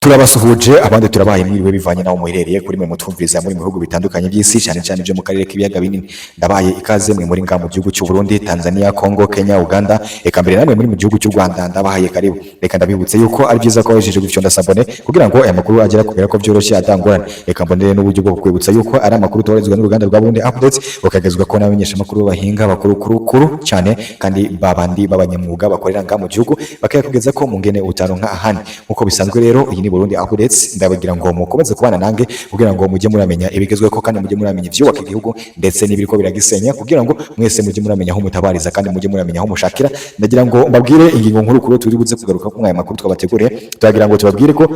Turabasuhuje, abandi turabaye mwiriwe, bivanye naho muherereye. Kuri mwe mutwumviriza muri mu bihugu bitandukanye by'isi, cyane cyane byo mu karere k'ibiyaga binini, ndabaye ikaze. Mwe muri nga mu gihugu cy'u Burundi, Tanzania, Congo, Kenya, Uganda, eka mbere namwe muri mu gihugu cy'u Rwanda, ndabahaye karibu. Reka ndabibutse yuko ari byiza ko wajeje gufyonda s'abonner kugira ngo aya makuru agera kugera ko byoroshye, atangorane. Reka mbonere n'uburyo bwo kukwibutsa yuko ari amakuru tubarizwa n'uruganda rwa Burundi Updates, ukagezwa ko n'abamenyesha makuru bahinga bakuru kuru kuru cyane, kandi babandi b'abanyamwuga bakorera nga mu gihugu, bakayakugeza ko mu ngene utaronka ahandi. Nkuko bisanzwe rero, iyi ni Burundi Updates. Ndabagira ngo mukomeze kubana nange kugira ngo mujye muramenya ibigezweho, kandi mujye muramenya ivyubaka igihugu ndetse n'ibiriko biragisenya, kugira ngo mwese mujye muramenya aho mutabariza kandi mujye muramenya aho mushakira. Ndagira ngo mbabwire ingingo nkuru kuru turi buze kugaruka ku aya makuru twabateguriye. Turagira ngo tubabwire ko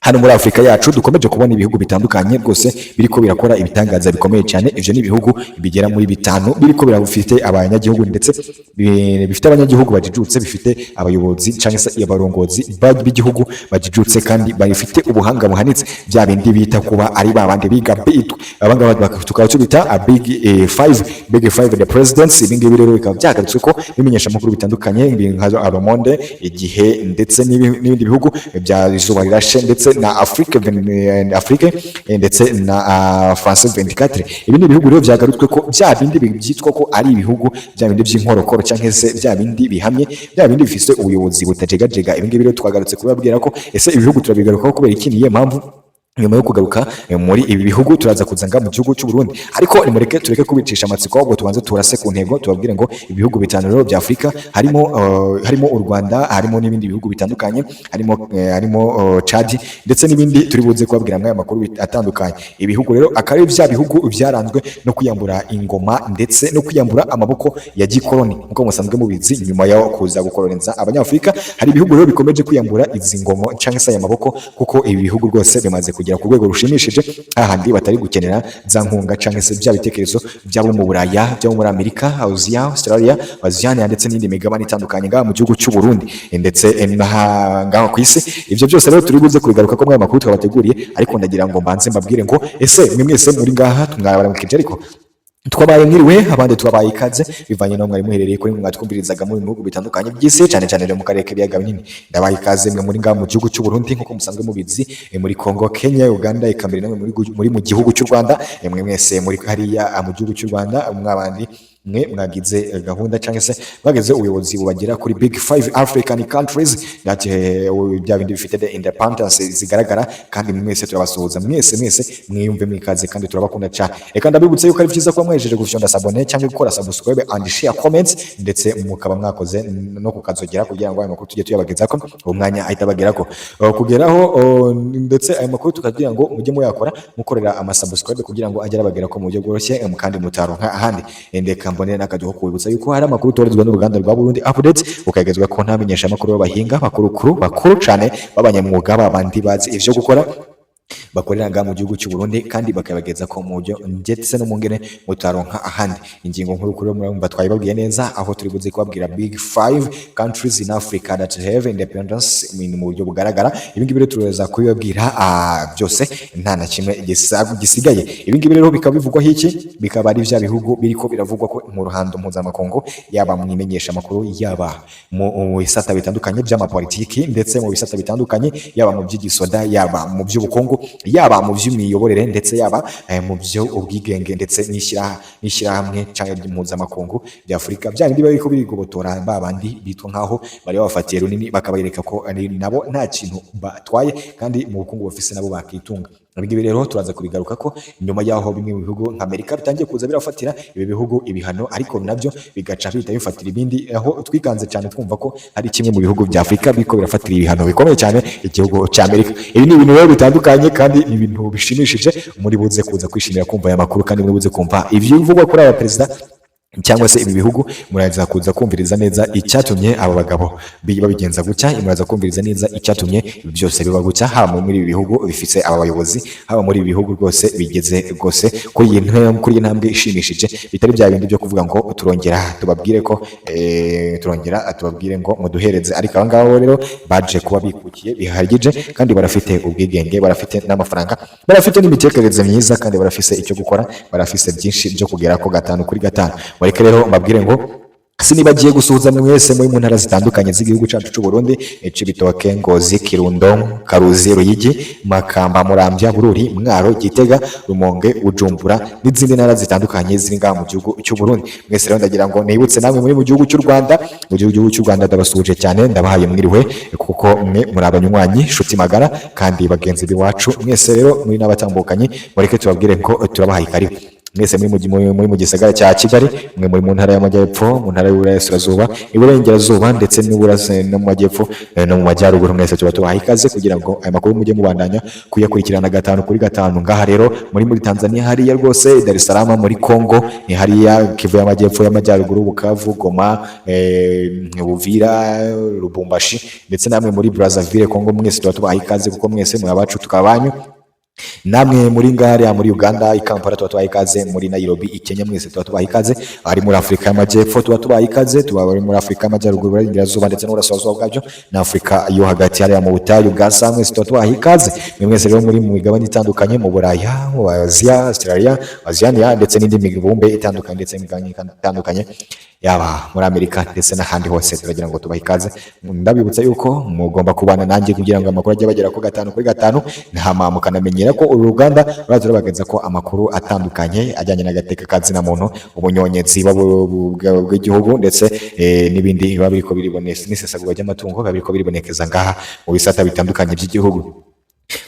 hano muri Afurika yacu dukomeje kubona ibihugu bitandukanye rwose biriko birakora ibitangaza bikomeye cyane. Ivyo ni ibihugu bigera muri bitanu biriko birafite abanyagihugu, ndetse bifite abanyagihugu bajijutse, bifite abayobozi cyangwa se abarongozi b'igihugu bajijutse kandi bafite ubuhanga buhanitse, bya bindi bita kuba ari babandi biga bitwa abangaba tukaba tubita a big five, big five the presidents. Ibi ngibi rero bikaba byagarutswe ko bimenyesha amakuru bitandukanye nka Le Monde, Igihe, ndetse n'ibindi bihugu bya Izuba Rirashe, ndetse na Afrique, ndetse na France 24. Ibi ni ibihugu rero byagarutswe ko bya bindi byitwa ko ari ibihugu bya bindi by'inkorokoro, cyangwa se bya bindi bihamye, bya bindi bifise ubuyobozi butajegajega. Ibi ngibi rero twagarutse kubabwira ko ese ibihugu turabigarukaho kubera iki? Niyo mpamvu nyuma yo kugaruka muri ibi bihugu turaza kuza nga mu gihugu cy'u Burundi. Ariko nimureke tureke kubicisha amatsiko, ahubwo tubanze turase ku ntego, tubabwire ngo ibihugu bitanu rero bya Afurika harimo u Rwanda, harimo n'ibindi bihugu bitandukanye, harimo Chad ndetse n'ibindi turi buze kubabwira muri aya makuru atandukanye. Ibihugu rero akaba ari bya bihugu byaranzwe no kwiyambura ingoma ndetse no kwiyambura amaboko ya gikoloni. Nkuko musanzwe mubizi, nyuma yo kuza gukoloniza Abanyafurika, hari ibihugu rero bikomeje kwiyambura izi ngoma cyangwa se aya maboko, kuko ibi bihugu rwose bimaze kugera ku rwego rushimishije, hahandi batari gukenera za nkunga cyangwa se bya bitekerezo by'abo mu Buraya, by'abo muri Amerika, Asia, Australia, Oceania ndetse n'indi migabane itandukanye ngaha mu gihugu cy'u Burundi ndetse n'aha ngaha ku isi. Ibyo byose rero turi buze kubigaruka ko muri aya makuru twabateguriye. Ariko ndagira ngo mbanze mbabwire ngo ese mwe mwese muri ngaha mwabaramukije, ariko twabaye mwiriwe, abandi twabaye ikaze, bivanye n'aho mwari muherereye. Kuri mwatwumvirizaga mu bihugu bitandukanye by'isi, cyane cyane rero mu karere k'ibiyaga binini, ndabaye ikaze mwe muri ngaha mu gihugu cy'u Burundi, nk'uko musanzwe mubizi, muri Congo, Kenya, Uganda, eka mbere namwe muri mu gihugu cy'u Rwanda. Mwe mwese muri hariya mu gihugu cy'u Rwanda, mwabandi mwe mwagize gahunda cyangwa se mwageze ubuyobozi bubagera kuri big five African countries that bya bindi bifite the independence zigaragara, kandi mwese turabasuhuza, mwese mwese mwiyumve mwikaze kandi turabakunda cyane. Reka ndabibutse yuko ari byiza kuba mwejeje gufyonda s'abonner cyangwa gukora subscribe and share, comments, ndetse mukaba mwakoze no kukazogera kugira ngo aya makuru tujye tuyabagezako uwo mwanya ahita abagerako. Kugeraho ndetse aya makuru tukagira ngo mujye muyakora mukorera ama subscribe kugira ngo ajye abagerako mu buryo bworoshye kandi mutaronka ahandi. Ndeka mbonere n'akaduho kubibutsa yuko hari amakuru tubarizwa n'uruganda rwa Burundi Updates, ukagezwa ko ntamenyesha amakuru b'abahinga bakuru kuru bakuru cyane b'abanyamwuga, babandi bazi ivyo gukora, bakorera ngaha mu gihugu cy'u Burundi, kandi bakabageza ko mu buryo ndetse no mu ngene mutaronka ahandi. Ingingo nkuru kuri murumva twayibabwiye neza, aho turi buze kubabwira big five countries in Africa that have independence mu buryo bugaragara. Ibi ngibi rero turaza kubibabwira byose, nta na kimwe gisigaye. Ibi ngibi rero bikaba bivugwaho iki? Bikaba ari bya bihugu biriko biravugwa ko mu ruhando mpuzamakungu, yaba mu imenyesha makuru, yaba mu bisata bitandukanye by'amapolitiki, ndetse mu bisata bitandukanye, yaba mu by'igisoda, yaba mu by'ubukungu, yaba mu by'imiyoborere, ndetse yaba mu byo ubwigenge ndetse n'ishyirahamwe cyangwa mpuzamakungu bya Afurika, bya bindi bariko birigobotora ba bandi bitwa nkaho bari babafatiye runini, bakabereka ko ari nabo nta kintu batwaye, kandi mu bukungu bafise nabo bakitunga. Ibi ngibi rero turaza kubigaruka ko nyuma y'aho bimwe mu bihugu nka Amerika bitangiye kuza birafatira ibi bihugu ibihano, ariko nabyo bigaca bihita bifatira ibindi, aho twikanze cyane twumva ko hari kimwe mu bihugu bya Afurika biriko birafatira ibihano bikomeye cyane igihugu cya Amerika. Ibi ni ibintu rero bitandukanye kandi ni ibintu bishimishije. Muri buze kuza kwishimira kumva aya makuru, kandi muri buze kumva ibivugwa kuri aba perezida cyangwa se ibi bihugu. Muraza kuza kumviriza neza icyatumye aba bagabo babigenza gutya, muraza kumviriza neza icyatumye ibi byose biba gutya, haba muri ibi bihugu bifise aba bayobozi, haba muri ibi bihugu rwose bigeze rwose kuri iyi ntambwe ishimishije, bitari bya bindi byo kuvuga ngo turongera tubabwire ko turongera tubabwire ngo muduhereze. Ariko aba ngaba bo rero baje kuba bikukiye bihagije, kandi barafite ubwigenge, barafite n'amafaranga, barafite n'imitekerereze myiza, kandi barafise icyo gukora, barafise byinshi byo kugera ko gatanu kuri gatanu. Mureke rero mbabwire ngo Sinibagiye gusuhuza mwese muri mu ntara zitandukanye z'igihugu cyacu cy'u Burundi: Cibitoke, Ngozi, Kirundo, Karuzi, Ruyigi, Makamba, Muramvya, Bururi, Mwaro, Gitega, Rumonge, Bujumbura n'izindi ntara zitandukanye ziri ngaha mu gihugu cy'u Burundi. Mwese rero ndagira ngo nibutse namwe muri mu gihugu cy'u Rwanda. Mu gihugu cy'u Rwanda ndabasuhuje cyane, ndabahaye mwiriwe, kuko mwe muri abanywanyi, nshuti magara kandi bagenzi b'iwacu. Mwese rero muri n'abatambukanyi, mureke tubabwire ko turabahaye karibu. Mwese muri mu gisagara cya Kigali, mwe muri mu ntara y'Amajyepfo, mu ntara y'Uburasirazuba, Iburengerazuba ndetse no mu Majyepfo, no mu Majyaruguru, mwese tuba tubahaye ikaze kugira ngo aya makuru mujye mubandanya kuyakurikirana gatanu kuri gatanu. Ngaha rero muri Tanzania hariya rwose Dar es Salaam, muri Congo ni hariya Kivu y'Amajyepfo, y'Amajyaruguru, Bukavu, Goma, Uvira, Lubumbashi, ndetse namwe muri Brazzaville, Congo, mwese tuba tubahaye ikaze kuko mwese muri abacu tukabanyu. Namwe muri ngariya muri Uganda, i Kampala, tuba tubaha ikaze. Muri Nairobi, i Kenya, mwese tuba tubaha ikaze. Ari muri Afurika y'Amajyepfo tuba tubaha ikaze, tuba bari muri Afurika y'Amajyaruguru, Iburengerazuba ndetse n'Uburasirazuba bwabyo, na Afurika yo hagati hariya mu butayu bwa Sahara, mwese tuba tubaha ikaze. Mwe mwese rero muri mu migabane itandukanye, mu Buraya, mu Aziya, Australia, Oceania ndetse n'indi mibumbe itandukanye ndetse n'imigabane itandukanye, yaba muri Amerika ndetse n'ahandi hose, turagira ngo tubahe ikaze. Ndabibutsa yuko mugomba kubana nanjye kugira ngo amakuru ajye bagera ku gatanu kuri gatanu, ntama mukanamenyera ko uru ruganda ruraza rubageza ko amakuru atandukanye ajyanye n'agateka ka zina muntu, ubunyonyetsi bw'igihugu ndetse n'ibindi biba biriko biriboneza, n'isesagurwa ry'amatungo biba biriko biribonekeza ngaha mu bisata bitandukanye by'igihugu.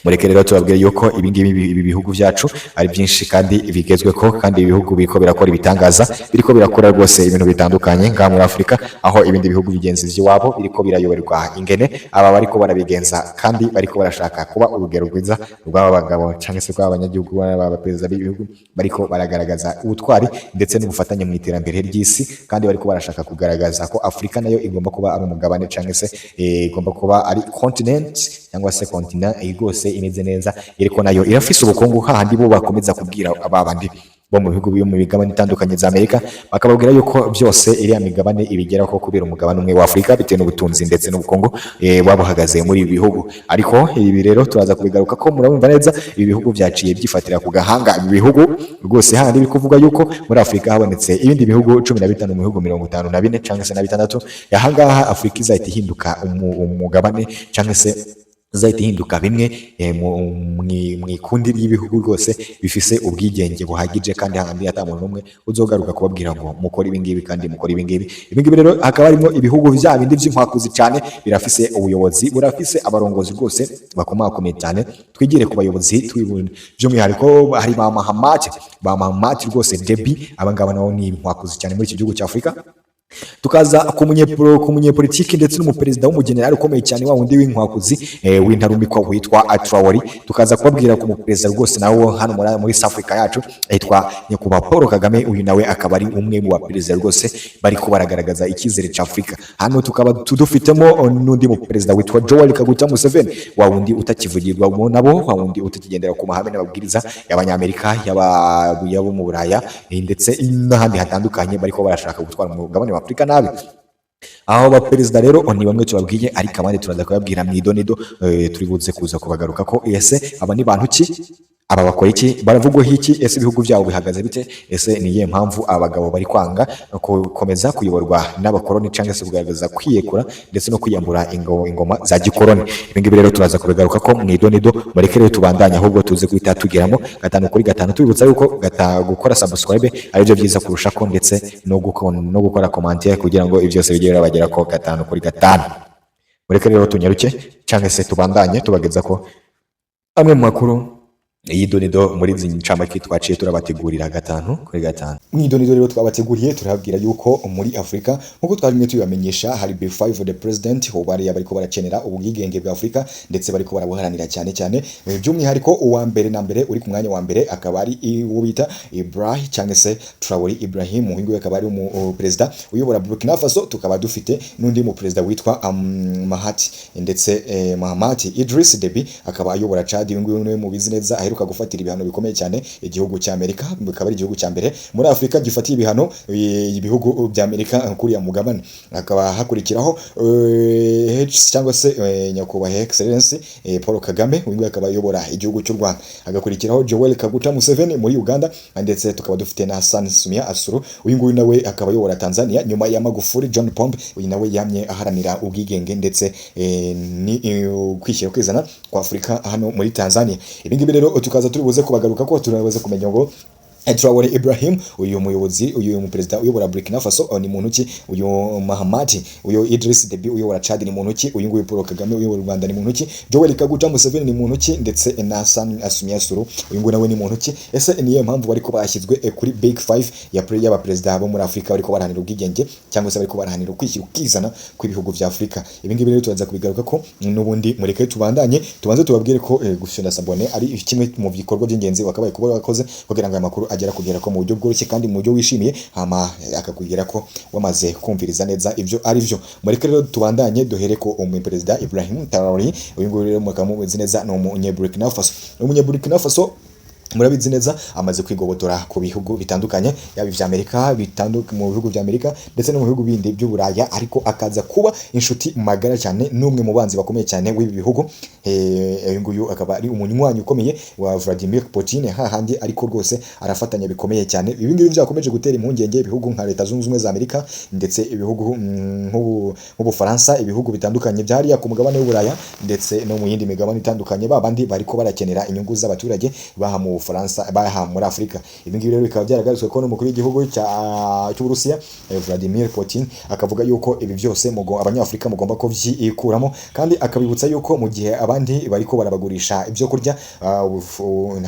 Mureke rero tubabwire yuko ibi ngibi, ibi bihugu byacu ari byinshi kandi bigezweko, kandi ibi bihugu biriko birakora ibitangaza, biriko birakora rwose ibintu bitandukanye ngaha muri Afurika, aho ibindi bihugu bigenzi by'iwabo biriko birayoberwa ingene aba bariko barabigenza, kandi bariko barashaka kuba urugero rwiza rw'aba bagabo cyangwa se rw'aba banyagihugu, b'aba perezida b'ibihugu bariko baragaragaza ubutwari ndetse n'ubufatanye mu iterambere ry'isi, kandi bariko barashaka kugaragaza ko Afurika nayo igomba kuba ari umugabane cyangwa se igomba kuba ari continent cyangwa se continent rwose imeze neza, ariko nayo irafise ubukungu, hahandi bo bakomeza kubwira aba bandi bo mu bihugu byo mu migabane itandukanye za Amerika, bakababwira yuko byose iriya migabane ibigeraho kubera umugabane umwe wa Afurika, bitewe n'ubutunzi ndetse n'ubukungu buba buhagaze muri ibi bihugu. Ariko ibi rero turaza kubigaruka ko murabumva neza, ibi bihugu byaciye byifatira ku gahanga. Ibi bihugu rwose handi biri kuvuga yuko muri Afurika habonetse ibindi bihugu 15 mu bihugu 54 cyangwa se na bitandatu, ahangaha Afurika izahita ihinduka umugabane cyangwa se izahita ihinduka bimwe mu ikundi ry'ibihugu rwose bifise ubwigenge buhagije, kandi handi ata muntu n'umwe uzogaruka kubabwira ngo mukore ibi ngibi kandi mukore ibi ngibi. Ibi ngibi rero hakaba harimo ibihugu vya bindi vy'inkwakuzi cyane, birafise ubuyobozi, burafise abarongozi rwose bakomakomeye cyane. Twigire ku bayobozi by'umwihariko hari ba Mahamat rwose Deby. Aba ngaba nabo ni inkwakuzi cyane muri iki gihugu cya Afurika. Tukaza ku munyepolitiki ndetse n'umuperezida w'umugenerali ukomeye cyane, wa wundi w'inkwakuzi, w'intarumikwa witwa Traoré. Tukaza kubabwira ku muperezida rwose nawe hano muri South Africa yacu yitwa nyakubahwa Paul Kagame. Uyu nawe akaba ari umwe mu baperezida rwose bariko baragaragaza icyizere cya Afurika. Hano tukaba dufitemo n'undi muperezida witwa Joel Kaguta Museveni, wa wundi utakivugirwa nabo, wa wundi utakigendera ku mahame n'amabwiriza y'Abanyamerika, y'abo mu Buraya, ndetse n'ahandi hatandukanye bariko barashaka gutwara umugabane wa Afurika nabi. Aho baperezida rero ni bamwe tubabwiye, ariko abandi turaza kubabwira mu idonido. Turi buze kuza kubagaruka ko ese aba ni bantu ki? Aba bakora iki? Baravugwaho iki? Ese ibihugu byabo bihagaze bite? Ese ni iyihe mpamvu abagabo bari kwanga gukomeza kuyoborwa n'abakoloni cyangwa se kugaragaza kwiyekura ndetse no kwiyambura ingoma za gikoloni? Ibi ngibi rero turaza kubigaruka ko mu idonido. Mureke rero tubandanye, ahubwo tuze guhita tugeramo gatanu kuri gatanu. Tubibutsa yuko gukora subscribe ari byo byiza kurusha ko ndetse no gukora commentaire kugira ngo ibyo byose bijye birabagera ko gatanu kuri gatanu. Mureke rero tunyaruke cyangwa se tubandanye tubageza ko amwe mu makuru y'idonido muri izi ncamake twaciye turabategurira gatanu kuri gatanu. Mu idonido rero twabateguriye, turababwira yuko muri Afurika, nkuko twarimwe tubibamenyesha, hari B5 the president bariya bariko barakenera ubwigenge bwa Afurika ndetse bariko barabuharanira cyane cyane. By'umwihariko uwa mbere na mbere uri ku mwanya wa mbere akaba ari uwo bita Ibrahim cyangwa se Traoré Ibrahim. Uyu nguyu akaba ari umu perezida uyobora Burkina Faso. Tukaba dufite n'undi mu perezida witwa Mahati ndetse Mahamat Idriss Deby, akaba ayobora Chad. Uyu nguyu niwe mubizi neza aheruka aheruka gufatira ibihano bikomeye cyane igihugu cya Amerika, bikaba ari igihugu cya mbere muri Afurika gifatiye ibihano ibihugu bya Amerika kuriya mugabane. Hakaba hakurikiraho H cyangwa se nyakubahwa Excellence Paul Kagame, uyu nguyu akaba ayobora igihugu cy'u Rwanda. Hagakurikiraho Joel Kaguta Museveni muri Uganda, ndetse tukaba dufite na Hassan Samia Suluhu, uyu nguyu nawe akaba ayobora Tanzania, nyuma ya Magufuli John Pombe, uyu nawe yamye aharanira ubwigenge ndetse ni kwishyira kwizana kwa Afurika hano muri Tanzania. Ibi ngibi rero tukaza turi buze kubagaruka ko turabuze kumenya ngo Traore Ibrahim, uyu muyobozi, uyu muperezida uyobora Burkina Faso, ni muntu ki? Uyu Mahamat, uyu Idris Deby uyobora Chad ni muntu ki? Uyu nguyu Paul Kagame uyobora u Rwanda ni muntu ki? Joel Kaguta Museveni ni muntu ki? Ndetse na Hassan Samia Suluhu, uyu nguyu nawe ni muntu ki? Ese niyo mpamvu bariko bashyizwe kuri Big Five ya y'abaperezida bo muri Afurika bariko barahanira ubwigenge cyangwa se bariko barahanira ukwishyira ukizana kw'ibihugu vya Afurika? Ibi ngibi rero turaza kubigaruka ko n'ubundi. Mureke tubandanye, tubanze tubabwire ko gufyonda s'abonner ari kimwe mu bikorwa by'ingenzi wakabaye kuba wakoze kugira ngo aya makuru agera kugera ko mu buryo bworoshye kandi mu buryo wishimiye, hama akakugera ko wamaze kumviriza neza ibyo ari byo. Mureke rero tubandanye, duhere ko umuperezida Ibrahim Traore, uyu nguyu rero mukaba mubizi neza ni umunye Burkina Faso. Umunye Burkina Faso murabizi neza amaze kwigobotora ku bihugu bitandukanye, yaba ivya Amerika bitandukanye, mu bihugu vya Amerika ndetse no mu bihugu bindi by'Uburaya, ariko akaza kuba inshuti magara cyane n'umwe mu banzi bakomeye cyane w'ibi bihugu. Uyu nguyu akaba ari umunywanyi ukomeye wa Vladimir Putin hahandi, ariko rwose arafatanya bikomeye cyane. Ibi ngibi byakomeje gutera impungenge ibihugu nka Leta Zunze Ubumwe za Amerika ndetse ibihugu nk'Ubufaransa, ibihugu bitandukanye byariya ku mugabane w'Uburaya ndetse no mu yindi migabane itandukanye, babandi bariko barakenera inyungu z'abaturage baha mu Bufaransa, baha muri Afurika. Ibi ngibi rero bikaba byaragarutswe ko n'umukuru w'igihugu cy'Uburusiya Vladimir Putin, akavuga yuko ibi byose abanyafurika mugomba kubyikuramo, kandi akabibutsa yuko mu gihe abandi bariko barabagurisha ibyo kurya,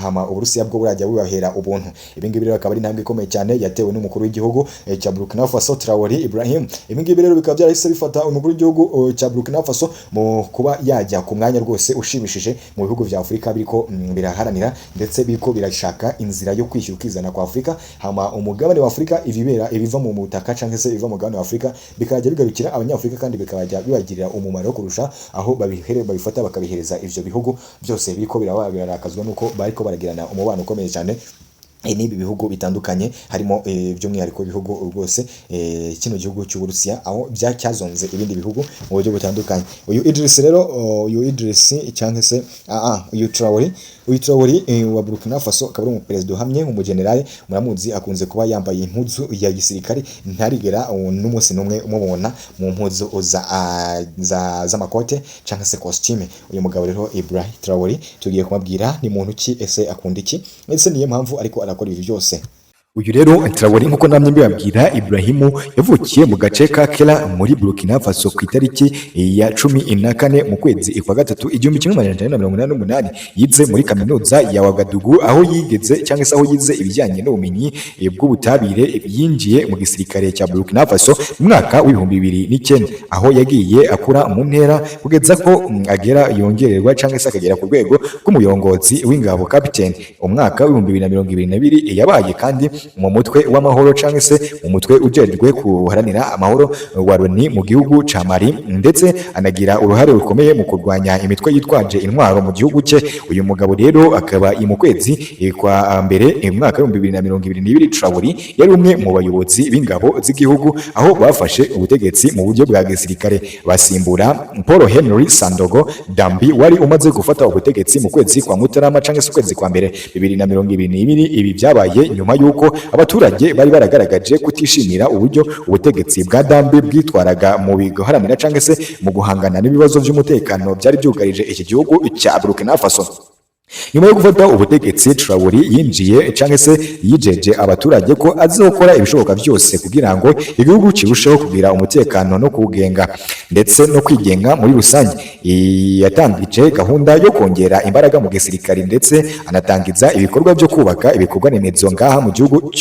hama Uburusiya bwo burajya bubahera ubuntu. Ibi ngibi rero akaba ari intambwe ikomeye cyane yatewe n'umukuru w'igihugu cya Burkina Faso Traoré Ibrahim. Ibi ngibi rero bikaba byarahise bifata umukuru w'igihugu cya Burkina Faso mu kuba yajya ku mwanya rwose ushimishije mu bihugu vya Afurika biriko biraharanira ndetse biriko birashaka inzira yo kwishyura ukizana kwa Afurika, hama umugabane wa Afurika, ibibera ibiva mu butaka canke se ibiva mu mugabane wa Afurika bikajya bigarukira abanyafurika kandi bikajya bibagirira umumaro kurusha aho babihere babifata bakabihereza ivyo bihugu byose biriko biraba birarakazwa nuko bariko baragirana umubano ukomeye cyane n'ibi bihugu bitandukanye, harimo by'umwihariko ibihugu rwose kino gihugu cy'Uburusiya, aho byacyazonze ibindi bihugu mu buryo butandukanye. Uyu Idris rero, uyu Idris cyangwa se uyu Traoré, uyu Traoré wa Burkina Faso akaba ari umuperezida uhamye, umugenerale muramuzi, akunze kuba yambaye impuzu ya gisirikare, ntarigera n'umunsi n'umwe umubona mu mpuzu za z'amakote cyangwa se costume. Uyu mugabo rero Ibrahim Traoré tugiye kumabwira ni muntu ki, ese akunda iki, ese niyo mpamvu ariko arakora ibi byose? Uyu rero Traoré, nk'uko namye mbibabwira, Ibrahimu, yavukiye mu gace ka Kera muri Burkina Faso ku itariki ya 14 mu kwezi kwa gatatu 1988. Yize muri kaminuza ya Wagadugu, aho yigeze cyangwa se aho yize ibijyanye n'ubumenyi bw'ubutabire. Yinjiye mu gisirikare cya Burkina Faso mu mwaka w'2009, aho yagiye akura mu ntera kugeza ko agera yongererwa cyangwa se akagera ku rwego rw'umuyongozi w'ingabo, captain. Umwaka w'2022 yabaye kandi mu mutwe w'amahoro cyangwa se mu mutwe ujejwe kuharanira amahoro wa Loni mu gihugu ca Mali, ndetse anagira uruhare rukomeye mu kurwanya imitwe yitwaje intwaro mu gihugu cye. Uyu mugabo rero akaba mu kwezi kwa mbere mu mwaka w'2022, Traoré yari umwe mu bayobozi b'ingabo z'igihugu aho bafashe ubutegetsi mu buryo bwa gisirikare, basimbura Paul Henry Sandaogo Damiba wari umaze gufata ubutegetsi mu kwezi kwa Mutarama cyangwa se ukwezi kwa mbere 2022. Ibi byabaye nyuma y'uko abaturage bari baragaragaje kutishimira uburyo ubutegetsi bwa Damiba bwitwaraga mu guharanira cyangwa se mu guhangana n'ibibazo by'umutekano byari byugarije iki gihugu cya Burkina Faso. Nyuma yo gufata ubutegetsi, Traoré yinjiye cyangwa se yijeje abaturage ko azokora ibishoboka byose kugira ngo igihugu kirusheho kugira umutekano no kugenga ndetse no kwigenga muri rusange. Yatangije gahunda yo kongera imbaraga mu gisirikare ndetse anatangiza ibikorwa byo kubaka ibikorwa remezo ngaha mu gihugu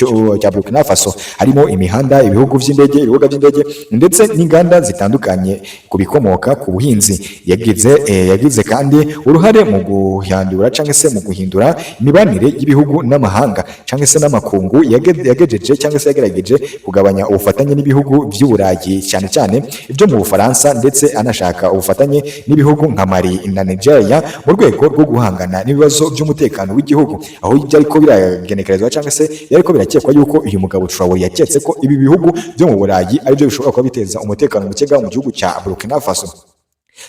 cya Burkina Faso, harimo imihanda, ibihugu by'indege, ibibuga by'indege ndetse n'inganda zitandukanye ku bikomoka ku buhinzi. Yagize kandi uruhare mu guhandura cyangwa se mu guhindura imibanire y'ibihugu n'amahanga cyangwa se n'amakungu. Yagejeje cyangwa se yagerageje kugabanya ubufatanye n'ibihugu by'Uburayi, cyane cyane ibyo mu Bufaransa, ndetse anashaka ubufatanye n'ibihugu nka Mali na Nigeria mu rwego rwo guhangana n'ibibazo by'umutekano w'igihugu, aho byariko biragenekerezwa cyangwa se yariko birakekwa yuko uyu mugabo Traore yaketse ko ibi bihugu byo mu Burayi aribyo bishobora kuba biteza umutekano muke mu gihugu cya Burkina Faso.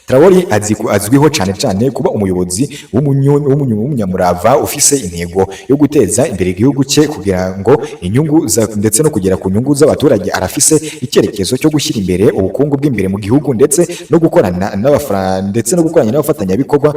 Traore azwiho cyane cyane kuba umuyobozi w'umunyamurava ufise intego yo guteza imbere igihugu cye kugira ngo inyungu ndetse no kugera ku nyungu z'abaturage. Arafise icyerekezo cyo gushyira imbere ubukungu bw'imbere mu gihugu ndetse no gukorana n'abafatanyabikorwa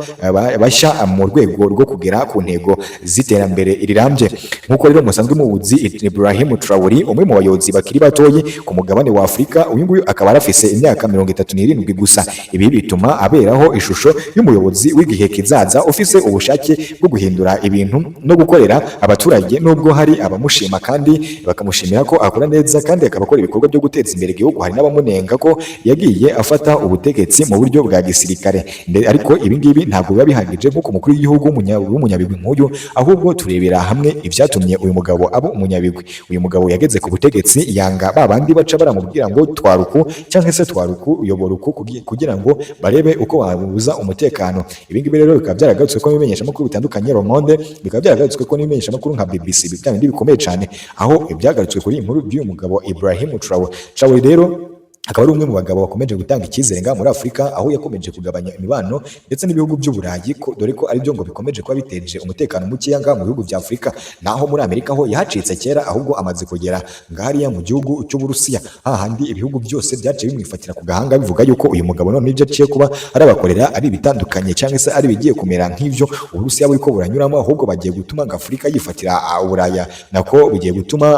bashya mu rwego rwo kugera ku ntego z'iterambere rirambye. Nk'uko rero musanzwe mubuzi, Ibrahim Traore, umwe mu bayobozi bakiri batoyi ku mugabane wa Afurika, uyu nguyu akaba arafise imyaka 37 gusa. Ibi bituma aberaho ishusho y'umuyobozi w'igihe kizaza ufise ubushake bwo guhindura ibintu no gukorera abaturage. Nubwo hari abamushima kandi bakamushimira ko akora neza kandi akaba akora ibikorwa byo guteza imbere igihugu, hari n'abamunenga ko yagiye afata ubutegetsi mu buryo bwa gisirikare. Ariko ibi ngibi ntabwo biba bihagije nk'uko umukuru w'igihugu w'umunyabigwi nk'uyu, ahubwo turebera hamwe ibyatumye uyu mugabo aba umunyabigwi. Uyu mugabo yageze ku butegetsi yanga ba bandi baca baramubwira ngo twaruku cyangwa se twaruku, uyobora uku, kugira ngo barebe uko babuza umutekano. Ibi ngibi rero bikaba byaragarutswe ko n'ibimenyeshamakuru bitandukanye, Le Monde, bikaba byaragarutswe ko n'ibimenyeshamakuru nka BBC, bya bindi bikomeye cyane, aho byagarutswe kuri iyi nkuru by'uyu mugabo Ibrahim Traore. Traore rero akaba ari umwe mu bagabo bakomeje gutanga icyizere ngaha muri Afurika, aho yakomeje kugabanya imibano ndetse n'ibihugu by'Uburayi, ko dore ko aribyo ngo bikomeje kuba biteje umutekano mukeya ngaha mu bihugu bya Afurika. Naho muri Amerika ho yahacitse kera, ahubwo amaze kugera ngahariya mu gihugu cy'Uburusiya, hahandi ibihugu byose byaciye bimwifatira ku gahanga, bivuga yuko uyu mugabo none ibyo aciye kuba arabakorera ari ibitandukanye cyangwa se ari ibigiye kumera nk'ivyo Uburusiya buriko buranyuramo, ahubwo bagiye gutuma ngo Afurika yifatira Uburaya, nako bigiye gutuma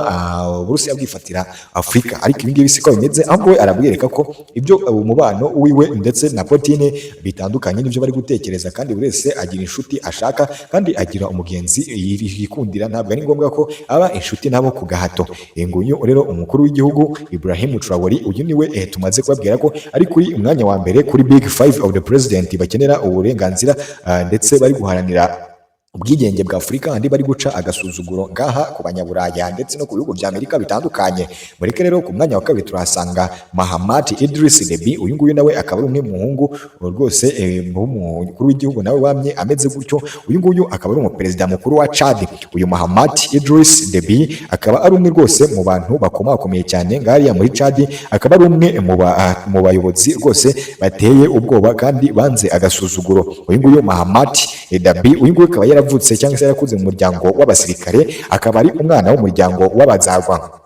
Uburusiya bwifatira Afurika. Ariko ibi ngibi siko bimeze, ahubwo we arabwereka ko ibyo umubano wiwe ndetse na Putin bitandukanye n'ibyo bari gutekereza, kandi buri wese agira inshuti ashaka kandi agira umugenzi yikundira, ntabwo ari ngombwa ko aba inshuti nabo ku gahato. Nguyu rero umukuru w'igihugu Ibrahim Traore, uyu niwe tumaze kubabwira ko ari kuri umwanya wa mbere kuri Big Five of the President bakenera uburenganzira ndetse bari guharanira ubwigenge bwa Afurika, andi bari guca agasuzuguro ngaha ku Banyaburaya ndetse no ku bihugu bya Amerika bitandukanye. Mureke rero ku mwanya wa kabiri turahasanga Mahamat Idriss Deby. Uyu nguyu nawe akaba ari umwe mu muhungu rwose w'umukuru w'igihugu nawe wamye ameze gutyo. Uyu nguyu akaba ari umuperezida mukuru wa Chad. Uyu Mahamat Idriss Deby akaba ari umwe rwose mu bantu bakomakomeye cyane ngariya muri Chad, akaba ari umwe mu bayobozi rwose bateye ubwoba kandi banze agasuzuguro. Uyu nguyu Mahamat Deby, uyu nguyu akaba yaravutse cyangwa se yarakuze mu muryango w'abasirikare, akaba ari umwana w'umuryango w'abazagwa,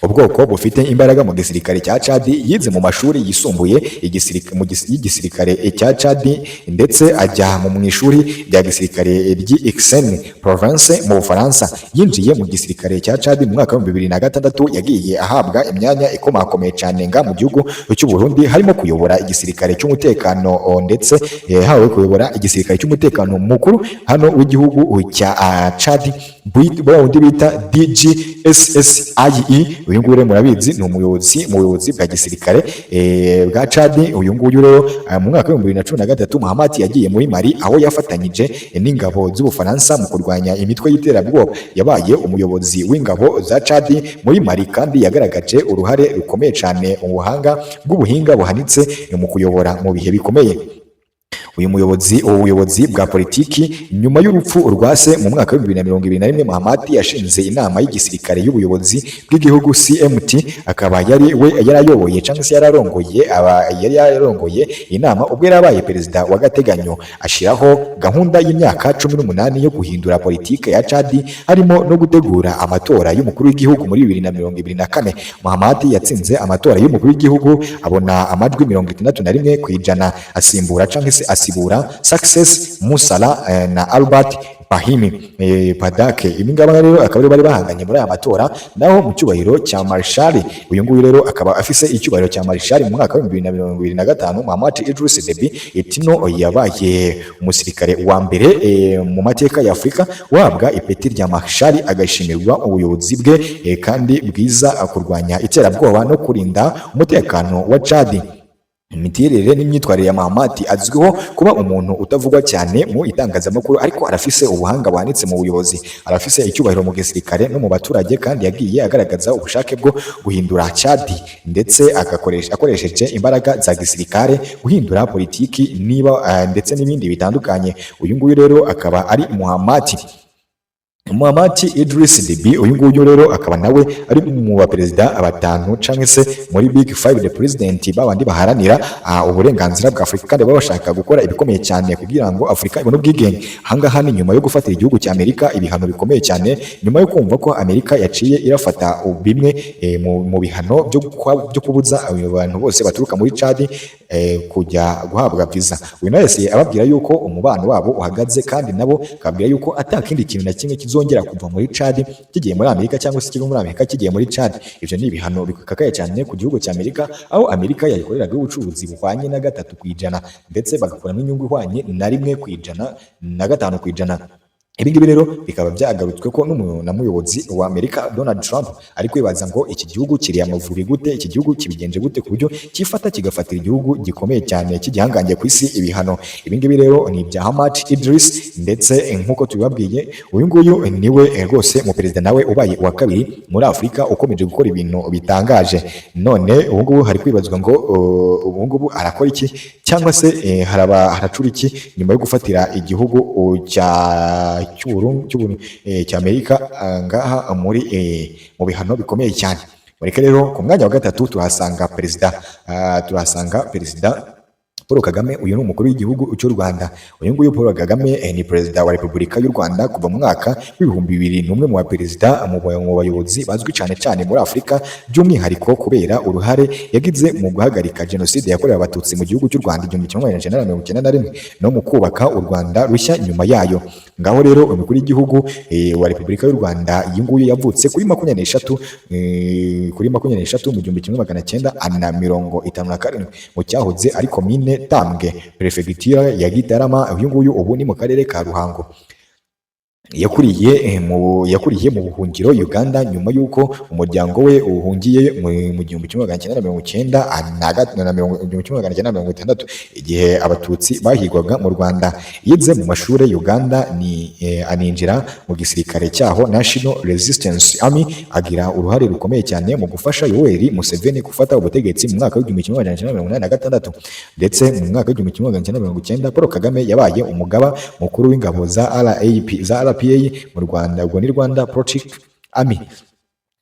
ubwoko bufite imbaraga mu gisirikare cya Chad. Yize mu mashuri yisumbuye y'igisirikare cya Chad, ndetse ajya mu ishuri rya gisirikare ry'i Aix-en-Provence mu Bufaransa. Yinjiye mu gisirikare cya Chad mu mwaka wa 2006. Yagiye ahabwa imyanya ikomakomeye cyane nga mu gihugu cy'u Burundi, harimo kuyobora igisirikare cy'umutekano ndetse yahawe kuyobora igisirikare cy'umutekano mukuru hano w'igihugu cya Chad, wa wundi bita DGSSIE. Uyu nguyu rero murabizi ni umuyobozi mu buyobozi bwa gisirikare bwa Chad. Uyu nguyu rero mu mwaka wa 2013 Mahamat yagiye muri Mali, aho yafatanyije n'ingabo z'Ubufaransa mu kurwanya imitwe y'iterabwoba. Yabaye umuyobozi w'ingabo za Chad muri Mali kandi yagaragaje uruhare rukomeye cyane, ubuhanga bw'ubuhinga buhanitse mu kuyobora mu bihe bikomeye. Uyu muyobozi, ubu buyobozi bwa politiki. Nyuma y'urupfu rwa se mu mwaka wa 2021, Mahamat yashinze inama y'igisirikare y'ubuyobozi bw'igihugu, CMT, akaba yari we yarayoboye cyangwa se yararongoye aba yari yarongoye inama ubwo yari abaye perezida w'agateganyo, ashyiraho gahunda y'imyaka 18 yo guhindura politike ya Chad, harimo no gutegura amatora y'umukuru w'igihugu muri 2024. Mahamat yatsinze amatora y'umukuru w'igihugu, abona amajwi 61%, asimbura cyangwa se asibura Success Masra na Albert Pahimi Padake. Ibi ngaba rero akaba ari bari bahanganye muri aya matora. Naho mu cyubahiro cya Marshal, uyu nguyu rero akaba afise icyubahiro cya Marshal. Mu mwaka wa 2025, Mahamat Idriss Deby Itno yabaye umusirikare wa mbere mu mateka ya Afurika uhabwa ipeti rya Marshal, agashimirwa ubuyobozi bwe kandi bwiza kurwanya iterabwoba no kurinda umutekano wa Chad. Imiterere n'imyitwarire ya Mahamat: azwiho kuba umuntu utavugwa cyane mu itangazamakuru, ariko arafise ubuhanga buhanitse mu buyobozi. Arafise icyubahiro mu gisirikare no mu baturage, kandi yagiye agaragaza ubushake bwo guhindura Chad, ndetse agakoresha akoresheje imbaraga za gisirikare guhindura politiki niba ndetse n'ibindi bitandukanye. Uyu nguyu rero akaba ari Muhammad Idris Deby. Uyu nguyu rero akaba nawe ari mu baperezida batanu canke se muri Big Five, the president, babandi baharanira uburenganzira bwa Afurika kandi baba bashaka gukora ibikomeye cyane kugira ngo Afurika ibone ubwigenge. Ahangaha ni nyuma yo gufatira igihugu cya Amerika ibihano bikomeye cyane, nyuma yo kumva ko Amerika yaciye irafata bimwe mu bihano byo kubuza abantu bose baturuka muri Chad kujya guhabwa visa. Uyu nawe yahise ababwira yuko umubano wabo uhagaze, kandi nabo akababwira yuko ata kindi kintu na kimwe kizongera kuva muri Chad kigiye muri Amerika cyangwa se kiva muri Amerika kigiye muri Chad. Ivyo ni ibihano bikakaye cyane ku gihugu cya Amerika, aho Amerika yayikoreraga ubucuruzi buhwanye na 3%, ndetse bagakuramo inyungu ihwanye na 1 na 5%. Ibi ngibi rero bikaba byagarutswe ko na muyobozi wa Amerika Donald Trump ari kwibaza ngo iki gihugu kiri amavubi gute, iki gihugu kibigenje gute ku buryo cyifata kigafatira igihugu gikomeye cyane cy'igihangange ku isi ibihano. Ibi ngibi rero ni ibya Mahamat Idris, ndetse nk'uko tubibabwiye, uyu nguyu niwe rwose mu perezida nawe ubaye uwa kabiri muri Afurika ukomeje gukora ibintu bitangaje. None ubu ngubu hari kwibazwa ngo ubu ngubu arakora iki, cyangwa se haraba haracura iki nyuma yo gufatira igihugu cya Amerika ngaha muri mu bihano bikomeye cyane. Mureke rero ku mwanya wa gatatu turahasanga perezida Paul Kagame. Uyu ni umukuru w'igihugu cy'u Rwanda. Uyu nguyu Paul Kagame ni perezida wa Repubulika y'u Rwanda kuva mu mwaka w'2000. Ni umwe mu baperezida, mu bayobozi bazwi cyane cyane muri Afurika, by'umwihariko kubera uruhare yagize mu guhagarika jenoside yakorewe Abatutsi mu gihugu cy'u Rwanda 1991 no mu kubaka u Rwanda rushya nyuma yayo. Ngaho rero umukuru w'igihugu wa Repubulika y'u Rwanda, uyu nguyu yavutse kuri 23 mu 1957 mu cyahoze ari komine Tambwe, perefegitura ya Gitarama. Uyu nguyu ubu ni mu karere ka Ruhango. Yakuriye mu buhungiro Uganda, nyuma y'uko umuryango we uhungiye mu 1990 na 1960, igihe Abatutsi bahigwaga mu Rwanda. Yize mu mashuri Uganda, ni aninjira mu gisirikare cyaho, National Resistance Army, agira uruhare rukomeye cyane mu gufasha Yoweri Museveni gufata ubutegetsi mu mwaka w'1986. Ndetse mu mwaka w'1990 Paul Kagame yabaye umugaba mukuru w'ingabo za RAP, za RPA mu Rwanda, ubwo ni Rwanda Patriotic Army,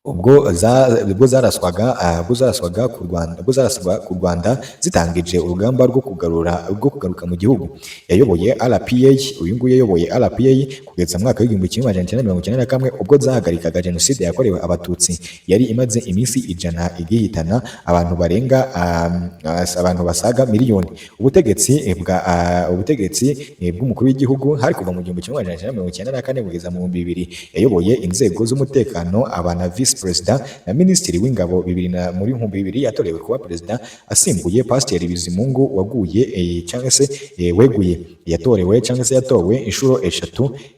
ubwo zaraswaga ku Rwanda zitangije urugamba rwo kugaruka mu gihugu. Yayoboye RPA, uyu nguyu yayoboye RPA kugeza mu mwaka w'1991, ubwo zahagarikaga jenoside yakorewe Abatutsi yari imaze iminsi 100 igihitana abantu barenga abantu basaga miliyoni. Ubutegetsi bw'umukuru w'igihugu hari kuva mu 1994 kugeza mu 2000. Yayoboye inzego z'umutekano, aba na visi perezida na minisitiri w'ingabo. Bibiri na muri 2000 yatorewe kuba perezida asimbuye Pasiteri Bizimungu waguye cyangwa se weguye. Yatorewe cyangwa se yatowe inshuro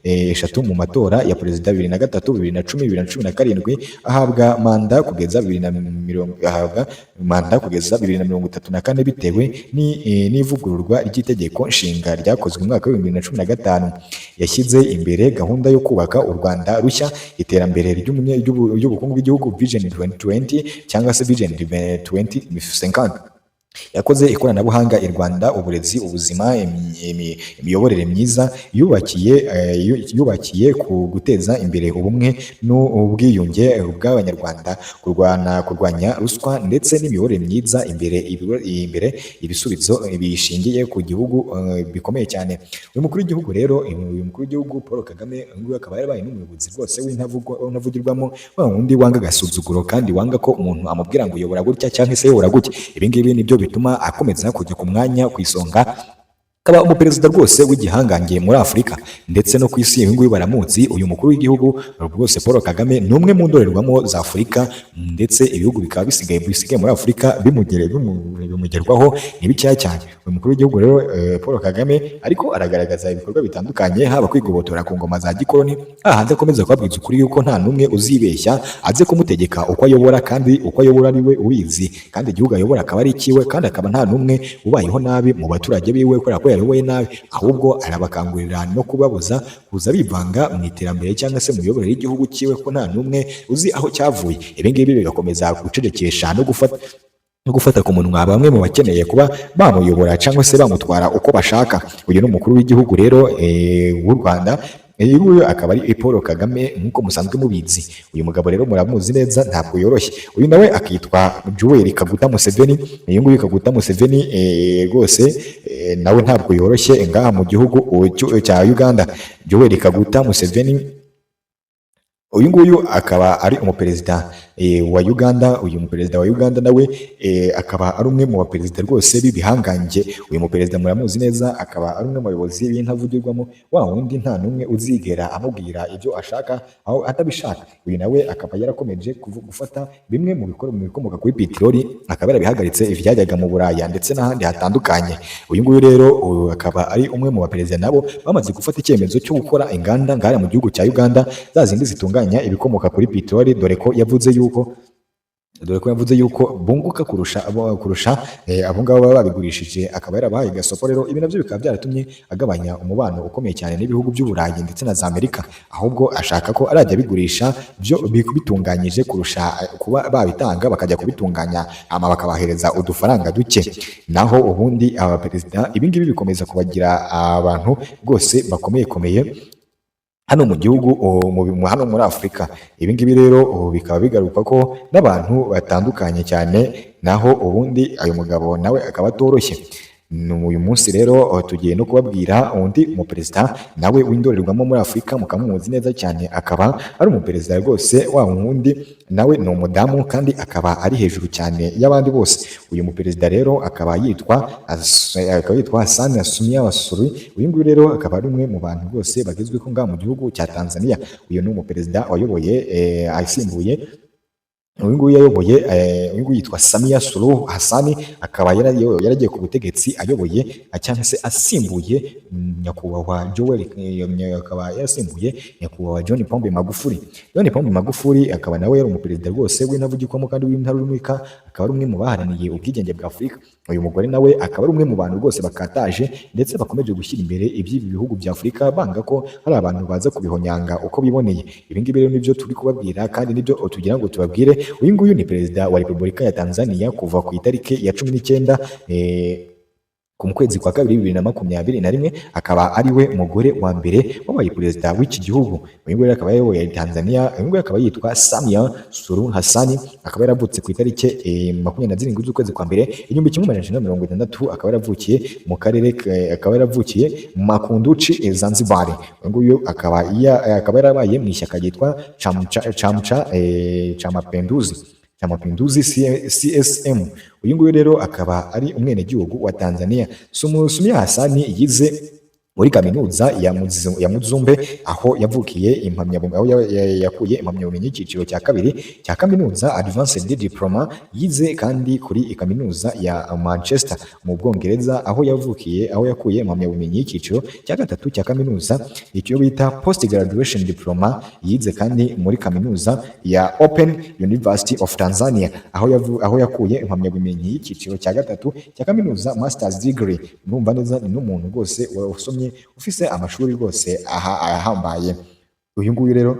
eshatu mu matora ya perezida: 2003, 2010, 2017. Ahabwa manda kugeza bibiri na mirongo ahabwa manda kugeza 2034 bitewe n'ivugururwa ry'itegeko nshinga ryakozwe mu mwaka w'2015. Yashyize imbere gahunda yo kubaka u Rwanda rushya, iterambere ry'ubukungu bw'igihugu, Vision 2020 cyangwa se Vision 2050. Yakoze ikoranabuhanga i Rwanda, uburezi, ubuzima, imiyoborere myiza. Yubakiye ku guteza imbere ubumwe n'ubwiyunge bw'Abanyarwanda, kurwanya ruswa ndetse n'imiyoborere myiza, imbere ibisubizo bishingiye ku gihugu bikomeye cyane. Uyu mukuru w'igihugu rero, uyu mukuru w'igihugu Paul Kagame, uyu nguyu akaba yarabaye n'umuyobozi rwose w'intavugirwamo, wa wundi wanga agasuzuguro kandi wanga ko umuntu amubwira ngo uyobora gutya cyangwa se yobora gutya. Ibi ngibi nibyo bituma akomeza kujya ku mwanya ku isonga. Akaba umuperezida rwose w'igihangange muri Afurika ndetse no ku isi. Uyu nguyu baramuzi. Uyu mukuru w'igihugu rwose Paul Kagame ni umwe mu ndorerwamo za Afurika, ndetse ibihugu bikaba bisigaye muri Afurika bimugerwaho ni bikeya cyane. Uyu mukuru w'igihugu rero Paul Kagame ariko aragaragaza ibikorwa bitandukanye, haba kwigobotora ku ngoma za gikoloni, hahandi akomeza kubabwiza ukuri yuko nta n'umwe uzibeshya aze kumutegeka uko ayobora, kandi uko ayobora ari we ubizi, kandi igihugu ayobora akaba ari ikiwe, kandi akaba nta n'umwe ubayeho nabi mu baturage biwe kubera ko yayoboye nabi. Ahubwo arabakangurira no kubabuza kuza bivanga mu iterambere cyangwa se mu miyoborere y'igihugu cyiwe, ko nta n'umwe uzi aho cyavuye. Ibi ngibi bigakomeza gucecekesha no gufata ku munwa bamwe mu bakeneye kuba bamuyobora cyangwa se bamutwara uko bashaka. Uyu ni umukuru w'igihugu rero w'u Rwanda. Uyu nguyu akaba ari Paul Kagame nk'uko musanzwe mubizi. Uyu mugabo rero muramuzi neza, ntabwo yoroshye. Uyu nawe akitwa Yoweri Kaguta Museveni. Uyu nguyu Kaguta Museveni rwose nawe ntabwo yoroshye ngaha mu gihugu cya Uganda. Yoweri Kaguta Museveni, uyu nguyu akaba ari umuperezida wa Uganda. Uyu muperezida wa Uganda nawe akaba ari umwe mu baperezida rwose b'ibihangange. Uyu muperezida muramuzi neza, akaba ari umwe mu bayobozi b'intavugirwamo, wa wundi nta n'umwe uzigera amubwira ibyo ashaka aho atabishaka. Uyu nawe akaba yarakomeje gufata bimwe mu bikomoka kuri peteroli, akaba yarabihagaritse ibyajyaga mu Buraya ndetse n'ahandi hatandukanye. Uyu nguyu rero uyu akaba ari umwe mu baperezida nabo bamaze gufata icyemezo cyo gukora inganda ngara mu gihugu cya Uganda, za zindi zitunganya ibikomoka kuri peteroli, dore ko yavuze yuko bunguka kurusha abo ngabo baba babigurishije, akaba yarabahaye gasopo. Rero ibi nabyo bikaba byaratumye agabanya umubano ukomeye cyane n'ibihugu by'Uburayi ndetse na za Amerika, ahubwo ashaka ko arajya abigurisha byo bitunganyije kurusha kuba babitanga bakajya kubitunganya hama bakabahereza udufaranga duke. Naho ubundi aba perezida, ibi ngibi bikomeza kubagira abantu rwose bakomeye komeye hano mu gihugu hano muri Afurika. Ibi ngibi rero bikaba bigaruka ko n'abantu batandukanye cyane. Naho ubundi uyu mugabo nawe akaba atoroshye. Ni uyu munsi rero tugiye no kubabwira undi muperezida nawe w'indorerwamo muri Afurika, mukamuzi neza cyane, akaba ari umuperezida rwose wa wundi, nawe ni umudamu kandi akaba ari hejuru cyane y'abandi bose. Uyu muperezida rero akaba yitwa Hassan Samia Suluhu. Uyu nguyu rero akaba ari umwe mu bantu rwose bagezweho ngaha mu gihugu cya Tanzania. Uyu ni umuperezida wayoboye asimbuye, uyu nguyu yayoboye uyu nguyu yitwa Samia Suluhu Hassan, akaba yaragiye ku butegetsi ayoboye cyangwa se asimbuye nyakubahwa Joel akaba yarasimbuye nyakubahwa John Pombe Magufuli. John Pombe Magufuli akaba nawe yari umuperezida rwose w'intavugirwamo kandi w'intarumika, akaba ari umwe mu baharaniye ubwigenge bwa Afurika. Uyu mugore nawe akaba ari umwe mu bantu rwose bakataje ndetse bakomeje gushyira imbere iby'ibi bihugu bya Afurika, banga ko hari abantu baza kubihonyanga uko biboneye. Ibi ngibi rero nibyo turi kubabwira kandi nibyo tugira ngo tubabwire. Uyu nguyu ni perezida wa Repubulika ya Tanzania kuva ku itariki ya 19 ku kwezi kwa kabiri 2021, akaba ari we mugore wa mbere wabaye perezida w'iki gihugu. Uyu nguyu akaba yayoboye Tanzania. Uyu nguyu akaba yitwa Samia Suluhu Hassan, akaba yaravutse ku itariki 27 z'ukwezi kwa mbere 1960, akaba yaravukiye mu karere akaba yaravukiye Makunduchi, Zanzibar. Uyu nguyu akaba yarabaye mu ishyaka ryitwa Chamcha Chamcha cha Mapinduzi cha Mapinduzi CSM. Uyu nguyu rero akaba ari umwenegihugu wa Tanzania. Samia Hassan yize muri kaminuza ya Mzumbe, aho yavukiye impamyabumenyi, aho yakuye impamyabumenyi y'icyiciro cya kabiri cya kaminuza, Advanced Diploma. Yize kandi kuri kaminuza ya Manchester mu Bwongereza, aho yavukiye, aho yakuye impamyabumenyi y'icyiciro cya gatatu cya kaminuza, icyo bita Post Graduation Diploma. Yize kandi muri kaminuza ya Open University of Tanzania, aho yakuye impamyabumenyi y'icyiciro cya gatatu cya kaminuza, Masters Degree. Numva neza ni n'umuntu rwose wasomye, ufise amashuri rwose aha ahambaye. Uyu nguyu rero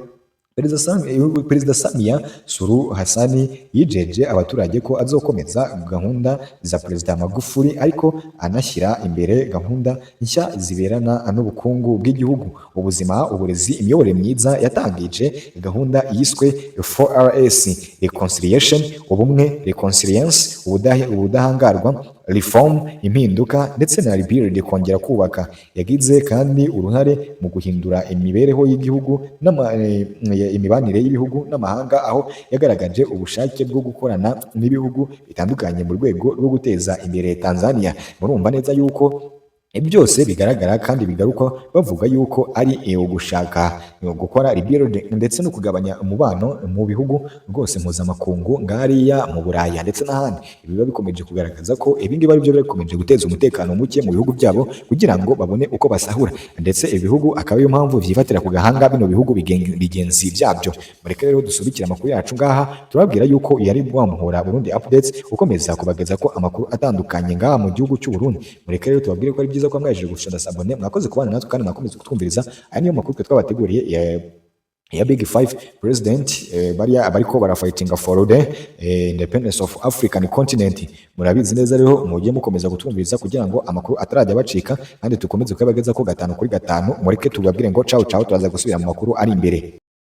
Perezida Samia Suluhu Hassan yijeje abaturage ko azokomeza gahunda za Perezida Magufuli, ariko anashyira imbere gahunda nshya ziberana n'ubukungu bw'igihugu, ubuzima, uburezi, imiyoborere myiza. Yatangije gahunda yiswe 4RS: Reconciliation, ubumwe, Reconciliance, ubudahangarwa, Reform, impinduka, ndetse na Rebuild, kongera kubaka. Yagize kandi uruhare mu guhindura imibereho y'igihugu imibanire y'ibihugu n'amahanga, aho yagaragaje ubushake bwo gukorana n'ibihugu bitandukanye mu rwego rwo guteza imbere Tanzania. Murumva neza yuko Ibi byose bigaragara kandi bigarukwa bavuga yuko ari ugushaka gukora rebuild ndetse no kugabanya umubano mu bihugu rwose mpuzamakungu ngariya mu Buraya ndetse n'ahandi. Ibi biba bikomeje kugaragaza ko ibi ngibi ari byo bikomeje guteza umutekano muke mu bihugu byabo kugira ngo babone uko basahura, ndetse ibihugu akaba ariyo mpamvu vyifatira ku gahanga bino bihugu bigenzi byabyo. Mureke rero dusubikire amakuru yacu ngaha. Turababwira yuko yari wamuhora Burundi Updates, ukomeza kubageza ko amakuru atandukanye ngaha mu gihugu cy'u Burundi. Mureke rero tubabwire ko ari byiza ko mwaje gushanda s'abonner. Mwakoze kubana natwe kandi mwakomeza kutwumviriza. Aya niyo makuru twe twabateguriye ya Big Five President, bariya bariko barafightinga for the independence of African continent. Murabizi neza rero, mujye mukomeza kutwumviriza kugira ngo amakuru atarajya bacika, kandi tukomeze kuyabageza ko 5 kuri 5. Mureke tubabwire ngo ciao ciao, turaza gusubira mu makuru ari imbere.